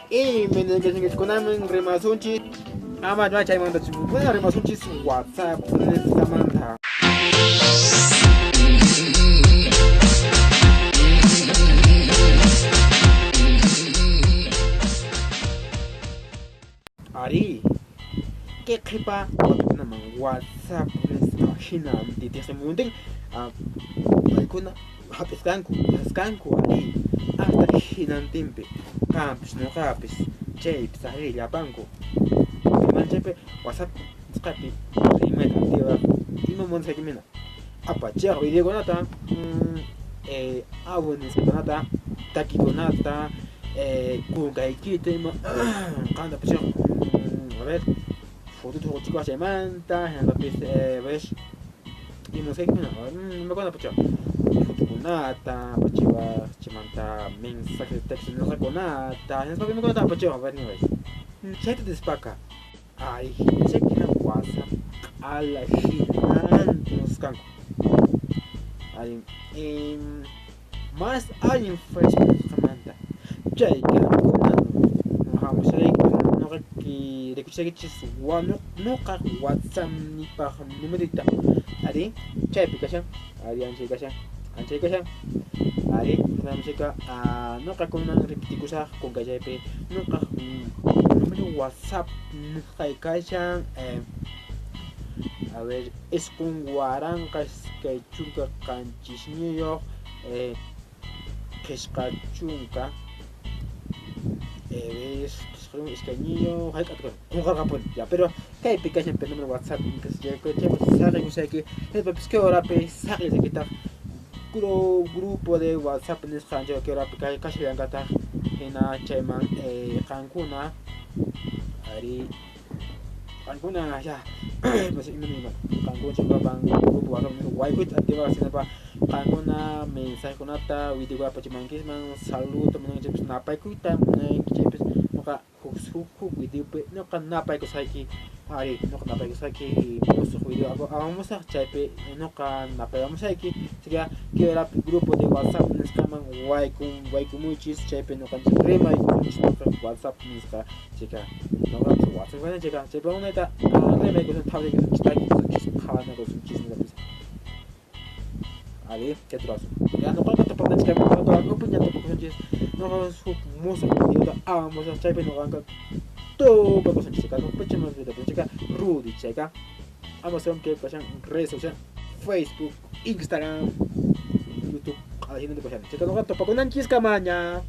Imaynachasninchikkunaman rimasunchis ama chaymantachu kuna rimasunchis WhatsApp nisqamanta. Arí, kay qhipa watakunaman WhatsApp nisqa hina tiqsimuyuntin paykuna hap'isqanku, yachasqanku arí hasta hinantinpi qampis ñuqapis chaypis arí llapanku chaypi WhatsApp nisqapi rimayta atiwaq ima munasqaykiman hina apachiwaq videokunata, audio nisqakunata, takikunata, kunkaykita ima qanta apachiwaq a ver fotota hurquchiwaq chaymanta hinapis ves ima munasqaykiman hina imakuna apachiwaq fotokunata apachiwaq chaymanta mensaje de texto nisqakunata hinaspa imakunata apachiwaq a ver niway chayta nispaqa ay chaypi WhatsApp q'ala hinantin usasqanku ay mas allin Facebook nisqamanta chay qamkuna hamushayki nuqa rikuchishaykichis nuqa WhatsApp nipaq numerita arí chaypi kashan arí anchay kashan anchay kashan arí chayka nuqa kunan repetikusaq kunkachaypi nuqa número WhatsApp nisqay kashan a ver 9 20 7 50 2 hayk'ata qunqarqapuni ya pero kaypi kashan pero número WhatsApp saqiykusayki hinaspapas kay horapi saqiysaykitaq grupo de WhatsApp nisqa kay horapi kashallankataq hina chayman qankuna arí qankuna ya pues ima niyman qankuna chaypapan grupo WhatsApp waykuyta atiwaq hinaspa qankuna mensajekunata videokunata apachimankisman saludo munanki chaypis napaykuyta munanki chaypis nuqa huk huk videopi nuqa napaykusqayki arí nuqa napaykusqayki musuq video apamusaq chaypi nuqa napaykamusayki chayqa kay horapi grupo de WhatsApp nisqaman waykumuychis chaypi nuqanchis rimaykusunchis nuqa WhatsApp nisqa chayqa nuqapis WhatsApp kani chayqa chaypi unayta rimaykusun thawriykusunchis takiykusunchis qhawanakusunchis nisqapis arí chayta ruwasun ya nuqaqa tupananchis ña tupakusunchis nuqa huk musuq videota apamusaq chaypi nuqanqa tupakusunchis chayqa chayqa Rudy chayqa Amazon kay kashan redes social Facebook, Instagram, YouTube, hinantin kashan chayqa nuqa tupakunanchiskamaña.